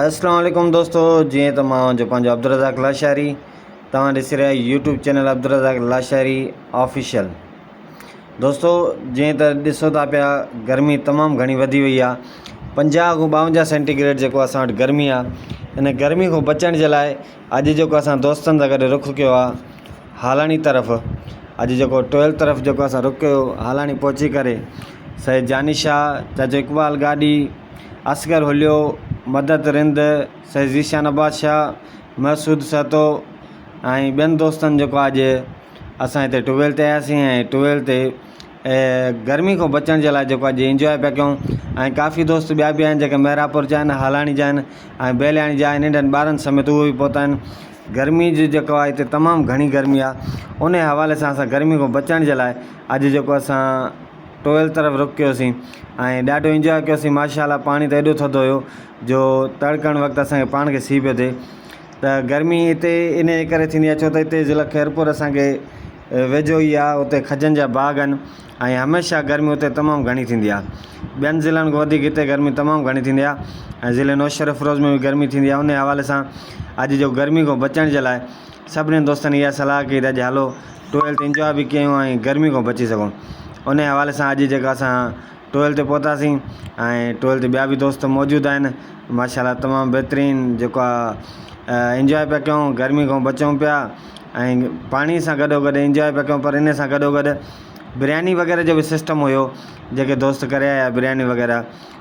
اسلام عليڪم دوستو جيئن ته مان اوهان جو پنهنجو عبدالرزاق لاشاري توهان ڏسي رهيا آهيو YouTube channel Abdul Razzaq Lashari official دوستو جيئن ته ڏسو ٿا پيا گرمي تمام گهڻي وڌي وئي آهي 50 کان 52 سينٽي گريڊ جيڪو اسان وٽ گرمي آهي ان گرمي کان بچڻ جي لاء اڄ جيڪو اسان دوستن سان گڏ رخ ڪيو آهي هالاڻي طرف اڄ جيڪو ٽوئل طرف جيڪو اسان رخ ڪيو هالاڻي پهچي ڪري سيد جاني شاهه چاچو اقبال گاڏي اصغر هليو مدد رند سيد ذيشان عباس شاهه محسود سهتو ۽ ٻين دوستن جيڪو اڄ اسان هتي ٽويل تي آياسين ۽ ٽويل تي گرمي کان بچڻ جي لاء جيڪو اڄ انجواء پيا ڪيون ۽ ڪافي دوست ٻيا به آهن جيڪي مهراپور جا آهن هالاڻي جا آهن ۽ بيلياڻي جا آهن ننڍن ٻارن سميت اهي به پهتا آهن گرمي جو جيڪو آهي هتي تمام گهڻي گرمي آهي ان حوالي سان اسان گرمي کان بچڻ جي لاء اڄ جيڪو اسان ٽويل طرف رخ ڪيوسين ۽ ڏاڍو انجواء ڪيوسين ماشاء الله پاڻي ته ايڏو ٿڌو هيو جو تڙڪڻ وقت اسانکي پاڻ کي سي پيو ٿئي ته گرمي هتي ان جي ڪري ٿيندي آهي ڇو ته هتي ضلع خيرپور اسانکي ويجهو ئي آهي اتي کجن جا باغ آهن ۽ هميشه گرمي اتي تمام گهڻي ٿيندي آهي ٻين ضلعن کان وڌيڪ هتي گرمي تمام گهڻي ٿيندي آهي ۽ ضلعي نوشهروفيروز ۾ به گرمي ٿيندي آهي ان حوالي سان اڄ جو گرمي کان بچڻ جي لاء سڀني دوستن اها صلاح ڪئي ته اڄ هلو ٽوئيل تي انجواء به ڪيون ۽ گرمي کان بچي سگهون ان حوالي سان اڄ جيڪا اسان ٽوئيل تي پهتاسين ۽ ٽوئيل تي ٻيا به دوست موجود آهن ماشاء الله تمام بهترين جيڪو آهي انجواء پيا ڪيون گرمي کان بچون پيا ۽ پاڻي سان گڏو گڏ انجواء پيا ڪيون پر ان سان گڏو گڏ برياني وغيره جو به سسٽم هيو جيڪي دوست ڪري آيا برياني وغيره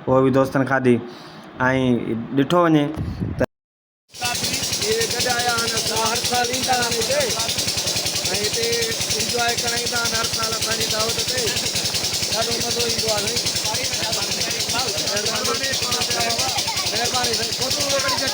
اهو به دوستن کاڌي ۽ ڏٺو وڃي ته ساٿي اهي گڏ آيا آهن اسان هر سال ايندا آهن هتي ۽ هتي انجواء ڪرڻ ايندا آهن هر سال اسان جي دعوت تي ڏاڍو مزو ايندو آهي سائين مهرباني سائين فوٽو ڪڍي ڇڏ.